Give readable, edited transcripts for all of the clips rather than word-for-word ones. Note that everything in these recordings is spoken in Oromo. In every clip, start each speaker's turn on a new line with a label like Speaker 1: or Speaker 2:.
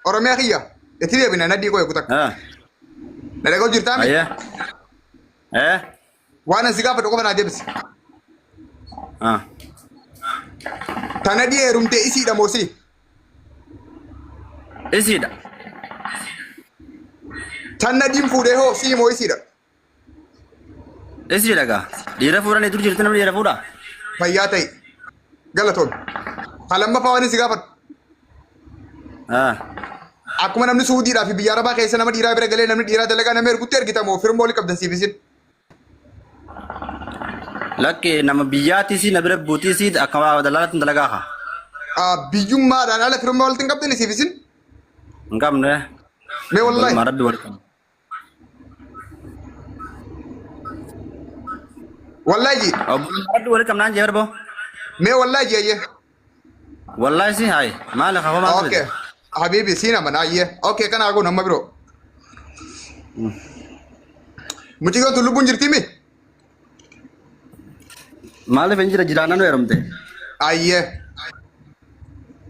Speaker 1: Oromiyaa kiyya. Itti deebina nadhii koo eegu takka.
Speaker 2: Ah.
Speaker 1: Na dhaga'u jirtaa mi?
Speaker 2: Ayyee. Eh.
Speaker 1: Waan ani si gaafadhu qofa naa deebisi.
Speaker 2: Ah.
Speaker 1: Ta nadhii heerumtee isiidha moo si?
Speaker 2: Isiidha.
Speaker 1: Tan nadhiin fuudhee hoo sii moo isiidha?
Speaker 2: Isiidha gaa. Dhiira fuudhanii dur jirti namni dhiira fuudha.
Speaker 1: Fayyaa ta'i. Galatoomi. Ka lammaffaa waan si gaafadhu.
Speaker 2: Ah.
Speaker 1: Akkuma namni Suudiidhaa fi biyya Arabaa keessa nama dhiiraa bira galee namni dhiiraa dalagaa nama ergutti ergita moo firma wali qabdan siif isin?
Speaker 2: Lakki nama biyyaatis na bira buutiis akka dalaalaatti dalagaa haa.
Speaker 1: Ah, Biyyummaadhaan ala firma walitti hin qabdan siif isin?
Speaker 2: Hin qabne.
Speaker 1: Mee wallahi.
Speaker 2: Walumaa rabbi wal qabna.
Speaker 1: Wallahi ji.
Speaker 2: Obbolummaa rabbi wal qabnaan jee barboo.
Speaker 1: Mee wallahi ji ayyee.
Speaker 2: Wallahi si hayi maal kafa maal
Speaker 1: Okay. Habibi siin amana ayyee. Okay kana haa goonu amma biroo. Mucayyoon tun lubbuun jirtii mi?
Speaker 2: Maaliif hin jira jiraannaan nu heerumte.
Speaker 1: Ayyee.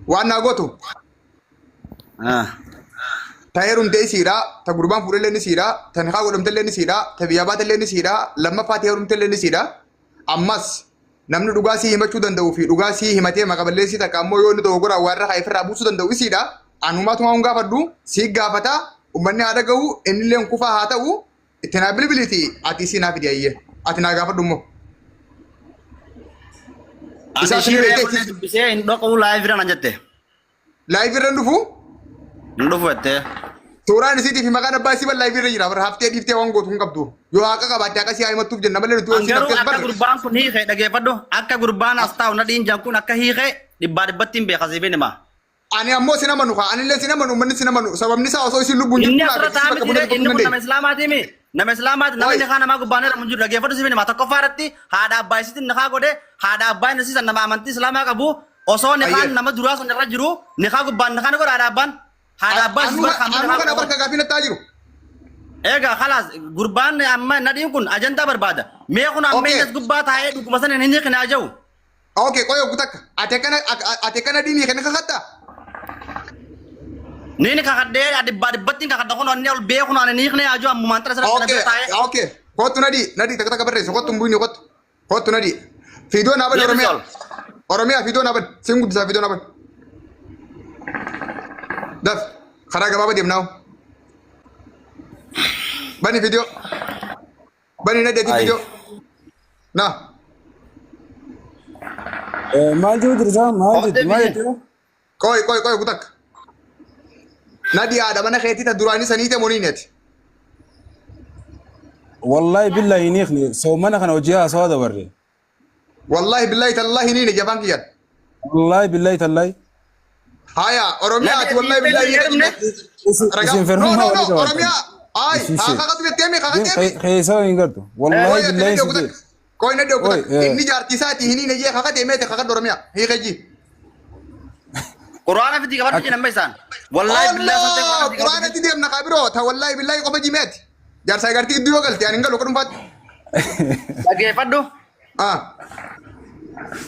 Speaker 1: Waan naa gootu.
Speaker 2: Ah.
Speaker 1: Ta heerumte isiidha, ta gurbaan fuudhellee ni siidha, ta nikaa godhamtellee ni siidha, ta biyyaa baatellee ni siidha, lammaffaa ta heerumtellee ni siidha. Ammas namni dhugaa sii himachuu danda'uu fi dhugaa sii himatee maqa balleessii takka ammoo yoo inni dogoggora waa irra ka'e ofirraa buusuu danda'u isiidha. Anumaatumaa hin gaafadhu, sii gaafata, uummanni haa dhaga'u, innillee kufaa haa ta'u, itti naa bilbiliiti ati isii naa fidi ayyee. Ati naa gaafadhu immoo.
Speaker 2: Ani
Speaker 1: Isaa
Speaker 2: ishii
Speaker 1: sirrii
Speaker 2: reefu
Speaker 1: beekte
Speaker 2: dubbisee hin dhoquu live irra naan jette.
Speaker 1: Live irra hin dhufu.
Speaker 2: Hin dhufu jettee.
Speaker 1: Suuraan isiitii fi maqaan abbaa isii ban live irra jira. Bara haftee dhiiftee waan gootu hin qabdu. Yoo haqa qabaatte haqa isii haa himattuuf jenna malee nuti
Speaker 2: An
Speaker 1: yoo isiin
Speaker 2: garuu
Speaker 1: haftees
Speaker 2: akka
Speaker 1: barre.
Speaker 2: gurbaan kun hiike dhageeffadhu akka gurbaan as taa'u nadhiin jaan kun akka hiike dhibbaa dhibbatti hin beeka siif hin hima.
Speaker 1: Ani ammoo sin amanu kaa anillee sin amanu uummanni sin amanu sababni isaa osoo isin lubbuun
Speaker 2: Inni
Speaker 1: jirtu
Speaker 2: asirra
Speaker 1: laata
Speaker 2: taa'aa
Speaker 1: bakka
Speaker 2: miti
Speaker 1: buna
Speaker 2: inni
Speaker 1: dubbachuu
Speaker 2: kun nama
Speaker 1: dandeenya.
Speaker 2: islaamaati mi? Nama islaamaati nama
Speaker 1: Oi.
Speaker 2: inni kaa namaa gubbaan irra jiru dhageeffadhu siif hin hima tokkoffaa irratti haadha abbaa isiitiin nikaa godhe haadha abbaa inni siisan nama amantii islaamaa qabu osoo nikaan
Speaker 1: Ayyee.
Speaker 2: nama duraa sun irra jiru nikaa gubbaan nikaa ni godha haadha abbaan haadha abbaa isiis
Speaker 1: Anuu
Speaker 2: bara kan
Speaker 1: anuu
Speaker 2: nikaa
Speaker 1: kana
Speaker 2: godha.
Speaker 1: barka gaafii nattaa jiru.
Speaker 2: Egaa kalaas gurbaan amma nadhiin kun ajandaa barbaada. Mee kun amma
Speaker 1: Okay.
Speaker 2: inni as gubbaa taa'ee dhuguma sana hin hiikne aja'u.
Speaker 1: Okay, qoy oggu takka. Ati akkana ati akkana diinii kana kakatta?
Speaker 2: Ni kakadhee dhibbaa dhibbatti kakadha kun inni ol beeku ani ni hiikne aja'u ammumaan xira sana
Speaker 1: Okay,
Speaker 2: bira taa'ee.
Speaker 1: okay. Kottu nadii, nadii takka takka barreessi. Kottu hin bu'ini kottu. Kottu nadii. Fiidoo naa bani
Speaker 2: Deebisi
Speaker 1: Oromiyaa.
Speaker 2: ol.
Speaker 1: Oromiyaa fiidoo naa bani. Siin guddisaa fiidoo naa bani. Daf karaa gabaabaa deemnaa. Bani fiidoo. Bani na deeti
Speaker 2: Ay.
Speaker 1: video. Na.
Speaker 3: Maal jiru jirta? Maal
Speaker 2: Oddee
Speaker 3: jetti? Maal
Speaker 2: biyya.
Speaker 3: jetti?
Speaker 1: Qoy qoy qoy kutak. Nadi haadha mana keetii ta duraanii sanii ta'e moniin ati.
Speaker 3: Wallahi billahi hin hiikne. Soomana kana hojii haasawaa dabarre.
Speaker 1: Wallahi billahi tallahi ni jabaan kiyyan.
Speaker 3: Wallahi billahi tallahi.
Speaker 1: Haya Oromiyaa ati wallahi billahi ni
Speaker 2: Heerumne.
Speaker 3: Isin
Speaker 1: No
Speaker 3: firummaa
Speaker 1: no
Speaker 3: walii
Speaker 1: no
Speaker 3: qabaattan.
Speaker 1: Oromiyaa ay
Speaker 3: Isin
Speaker 1: haa
Speaker 3: shee.
Speaker 1: kakatu jettee mi kakatee mi.
Speaker 3: Keessa hin gartu. Wallahi
Speaker 1: Qoy ati
Speaker 3: billahi
Speaker 1: nadhii
Speaker 3: si
Speaker 1: kutak.
Speaker 3: jee.
Speaker 1: Qoy nadhii
Speaker 3: Oi,
Speaker 1: kutak.
Speaker 3: eh.
Speaker 1: Inni jaartii isaatii hin hiine jee kakatee meete kakadhu Oromiyaa. Hiike jii.
Speaker 2: Quraana fidii qabadhu jedhan amma isaan. Wallaahi billahi san ta'e
Speaker 1: Allah
Speaker 2: quraana fidii qabadhu.
Speaker 1: Quraanatti deemna kaa biroo ta wallahi billahi qofa jimeeti. Jaarsaa gartii gidduu yoo galte ani hin galu akka dhuunfaatti.
Speaker 2: Dhageeffadhu.
Speaker 1: Ah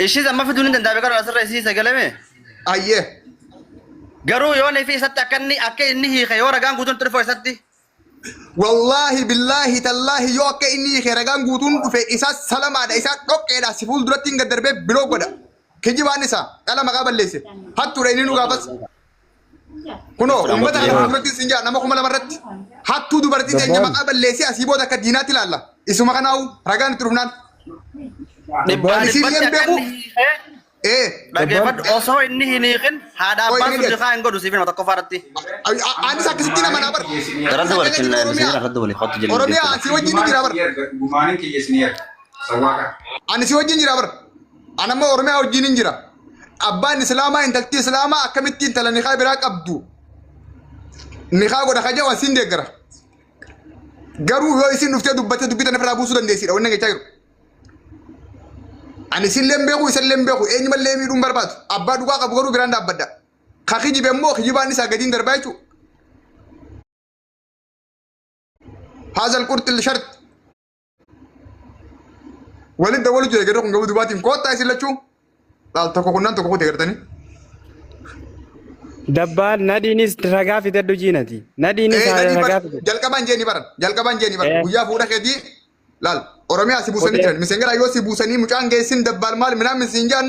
Speaker 2: Ishiis amma fiduun hin danda'ame garuu asirra isii sagalame.
Speaker 1: ayyee.
Speaker 2: Garuu yoo inni fi isatti akka inni hiike yoo ragaan guutuun itti dhufu isatti.
Speaker 1: Wallaahi billaahi tallaahi yoo akka inni hiike ragaan guutuun dhufe isaa salamaadha isaa dhoqqeedha si fuulduratti hin gaddarbee biloo godha. Kijibaan isaa dhala maqaa balleesse. Hattuudha inni nu gaafas. Kunoo uummata kana fuulduratti sin jaa nama 2000 irratti hattuu dubartii teenya
Speaker 3: Dabbaali.
Speaker 1: maqaa balleessee asii booda akka diinaatti ilaalla. Isuma kanaawu ragaan itti dhufnaan.
Speaker 2: Dhibbaa
Speaker 1: Ani
Speaker 2: dhibbatti
Speaker 1: siin
Speaker 2: akka
Speaker 1: beeku.
Speaker 2: inni hiike
Speaker 1: Ee
Speaker 2: dhageeffadhu osoo inni hin hiikin haadha
Speaker 1: Oi,
Speaker 2: abbaan
Speaker 1: inni
Speaker 2: sun
Speaker 1: jedhe.
Speaker 2: nikaa hin godhu siif hima tokkoffaa irratti.
Speaker 1: Anis akkasitti nama naa bar.
Speaker 2: Daran dubartiin miseensa irratti walii kottu jedhu.
Speaker 1: Oromiyaa ani si wajjin jira bar.
Speaker 4: Gumaanin kiyya isin erga. Sawwaaqa.
Speaker 1: Ani si wajjin jira bar. Ani amma Oromiyaa wajjin hin jira. Abbaan Islaamaa intalti Islaamaa akkamitti intala nikaa biraa qabdu nikaa godha kaja waan siin deeggara. Garuu yoo isin dhuftee dubbattee dubbii tana ofirraa buusuu dandeessidha wanni jechaa jiru. Ani isillee hin beeku isallee hin beeku eenyumallee miidhuu hin barbaadu. Abbaa dhugaa qabu garuu biraan dhaabbadha. Ka kijibe immoo kijibaan isaa gadiin darbaa jechuudha. Haazal qurxil shart. Walitti dabalu jira garuu kun gabuu dubaatiin koottaa isin lachuu. Laal tokko kunnaan tokko kute gartanii.
Speaker 5: Dabbaal nadhiinis ragaa fidadhu jiinati. Nadhiinis
Speaker 1: Nadhii
Speaker 5: ragaa
Speaker 1: bar
Speaker 5: fidadhu.
Speaker 1: jalqabaan jeeni baran jalqabaan jeeni baran
Speaker 5: Eh.
Speaker 1: guyyaa fuudha keetii laal Oromiyaa si buusanii
Speaker 5: Odee.
Speaker 1: jiran miseengaraa yoo si buusanii mucaan geessin dabbaal maal minaan misiin jaan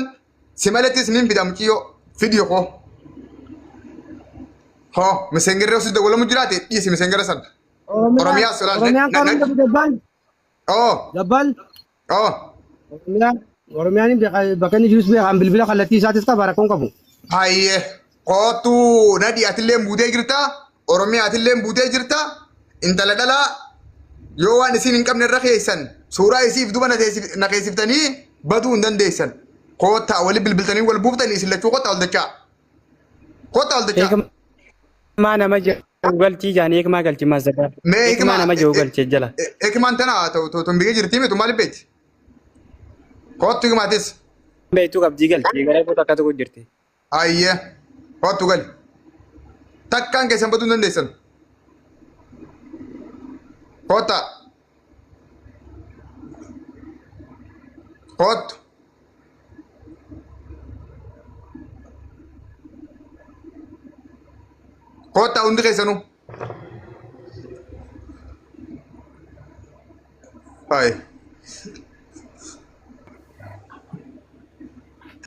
Speaker 1: si malettis nin fida muciyyoo fidi hoo hoo miseengarra si dawwalamu jiraate dhiisi miseengara san Oromiyaa laal
Speaker 6: Oromiyaan kan hunda dabbal.
Speaker 1: oo
Speaker 6: Dabbal.
Speaker 1: oo
Speaker 6: Oromiyaan Oromiyaan bakka inni jirus beekan bilbila kallattii isaatis qaba rakkoon qabu.
Speaker 1: Hayyee kootu nadhi atillee buutee jirta Oromiyaa atillee buutee jirta intala dhalaa yoo waan isin hin qabne irra keessan suuraa isiif duba na keessiftanii baduu hin dandeessan. Koottaa wali bilbiltanii wal buuftanii isin lachuu koottaa ol dachaa. Koottaa ol dachaa.
Speaker 5: Hikmaa nama jiru galchii jaanii hikmaa galchi maas dabbaal.
Speaker 1: Mee
Speaker 5: Hikmaa nama jiru galchee jala.
Speaker 1: Hikmaan tana tun biyya jirtii mitu maaliif beekti? Koottu hikmaatis.
Speaker 5: Beektuu qabdii galchee gara goota akka tokko jirti.
Speaker 1: Hayyee koottu gali. Takkaan keessan baduu hin dandeessan. Koottaa. Koottu. Koottaa hundi keessanuu. Hayi.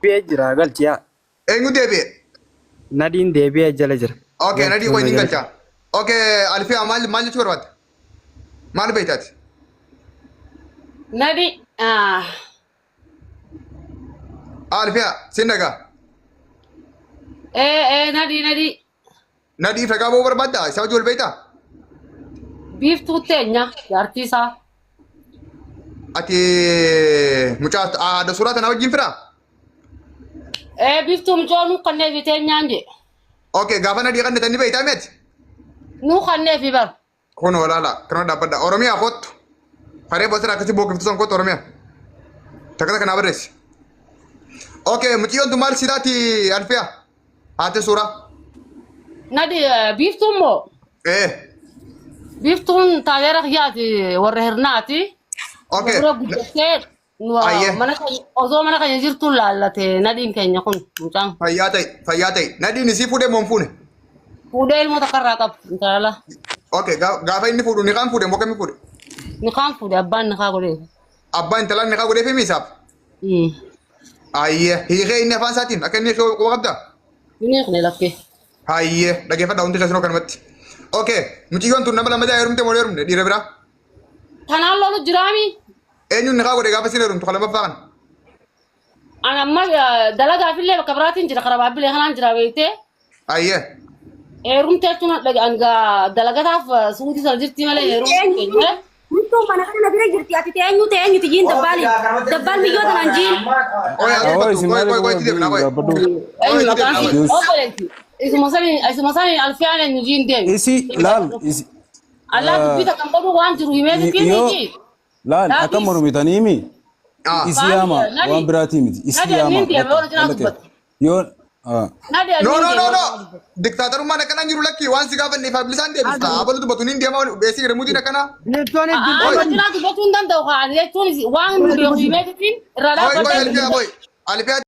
Speaker 5: Deebi'ee jira galchi yaa.
Speaker 1: Eenyu deebi'e?
Speaker 5: Nadhiin deebi'ee jala jira.
Speaker 1: Okay, nadhii qoy ni
Speaker 5: Galchuu
Speaker 1: galcha. Okay, Alfiyaa maal maal jechuu barbaadde? Maal beektaati?
Speaker 7: Nadi ah,
Speaker 1: Alfiyaa sin dhagaa.
Speaker 7: ee ee nadi nadi
Speaker 1: Nadhii ragaa ba'uu barbaaddaa? Isaa wajjin wal beektaa?
Speaker 7: biiftuu teenya jaartii isaa.
Speaker 1: Ati mucaa haadha suuraa tanaa wajjin firaa?
Speaker 7: Ee biiftuu mucoo nuu kanneefi teenyaan je.
Speaker 1: Okay, gaafa nadhii kannatan ni beektaa miti?
Speaker 7: Nuu kanneefi bar.
Speaker 1: Kun walaala kanuma dhaabbadha. Oromiyaa kottu. Haree bosona akkasii bookiftu san kottu Oromiyaa. Takka takka naa barreessi. Okay, mucayyoon tun maal si taati Alfiyaa? Haati suuraa.
Speaker 7: Nadi biiftuun moo
Speaker 1: Ee.
Speaker 7: biiftuun taateera kiyyaati warra hirnaati.
Speaker 1: Okay.
Speaker 7: Dura guddattee nu
Speaker 1: Ayyee.
Speaker 7: mana keenya osoo mana keenya jirtuun laallate nadiin keenya kun mucaan.
Speaker 1: Fayyaa ta'e, fayyaa ta'e. Nadhiin isii fuudhee moo hin fuune?
Speaker 7: Fuudhee ilmoo takka irraa qabu intala.
Speaker 1: Okay, gaafa inni fuudhu niqaan fuudhe moo kamii fuudhe?
Speaker 7: Niqaan fuudhe abbaan niqaa godhee.
Speaker 1: Abbaan intalaan niqaa godhee fi miisaaf? Ayyee, hiikee inni afaan isaatiin akka inni hiikee quba qabdaa?
Speaker 7: Inni hiikne lakkee.
Speaker 1: Hayyee, dhaggeeffadhaa hundi keessanuu akkanumatti. Okay, mucayyoon tun nama lammataa heerumte moo hin heerumne dhiira biraa?
Speaker 7: Tanaan lolu jiraami.
Speaker 1: Eenyuun niqaa godhe gaafa isin heerumtu kan lammaffaa kana?
Speaker 7: Ani amma dalagaafillee bakka biraatiin jira karaa baabbilee kanaan jira beektee.
Speaker 1: Ayyee.
Speaker 7: Heerumte jechuun dalagataaf suutii sana jirti malee heerumte keenya.
Speaker 8: Murtoon mana kana na bira jirti ati teenyu teenyuti jiin dabbaali. Dabbaal miyyoo tanaan jiin.
Speaker 1: Qoy haa
Speaker 3: Awwa
Speaker 1: dubbattu,
Speaker 3: isin
Speaker 1: qoy
Speaker 3: maal
Speaker 1: qoy qoy itti deebina qoy.
Speaker 3: gaabbadhu.
Speaker 1: Qoy
Speaker 7: Eenyu
Speaker 1: itti
Speaker 7: maqaan
Speaker 1: deebina
Speaker 7: si
Speaker 1: qoy.
Speaker 7: obboleetti. Isuma saniin alfiyaan eenyu jiin deemi.
Speaker 3: Isi laal isi
Speaker 7: Allaa dubbii takka hin qabu waan jiru himee dubbii
Speaker 3: yoo
Speaker 7: miti.
Speaker 3: laal akka
Speaker 7: Dhaabis.
Speaker 3: mormitanii mi
Speaker 1: Ah.
Speaker 3: isi yaama
Speaker 7: Nadi.
Speaker 3: waan biraatii miti isi
Speaker 7: Nadi
Speaker 3: yaama
Speaker 7: anniin deema yoo cinaa dubbatu.
Speaker 3: yoo
Speaker 7: Nadi
Speaker 1: No
Speaker 7: anniin
Speaker 1: no no
Speaker 7: deema.
Speaker 1: no. Diktaatarummaan akkanaan jiru lakki waan si gaafanne ifaaf bilisaan deebista. Abalu dubbatu niin deema beesii garemuutiin akkana.
Speaker 6: Bineensonni
Speaker 7: Aa
Speaker 1: Qoy.
Speaker 7: cinaa dubbachuu hin danda'u kaan jechuun waan beeku himee irraa
Speaker 1: Qoy qoy
Speaker 7: dhaabbatan.
Speaker 1: Alfiyaa qoy. Alfiyaa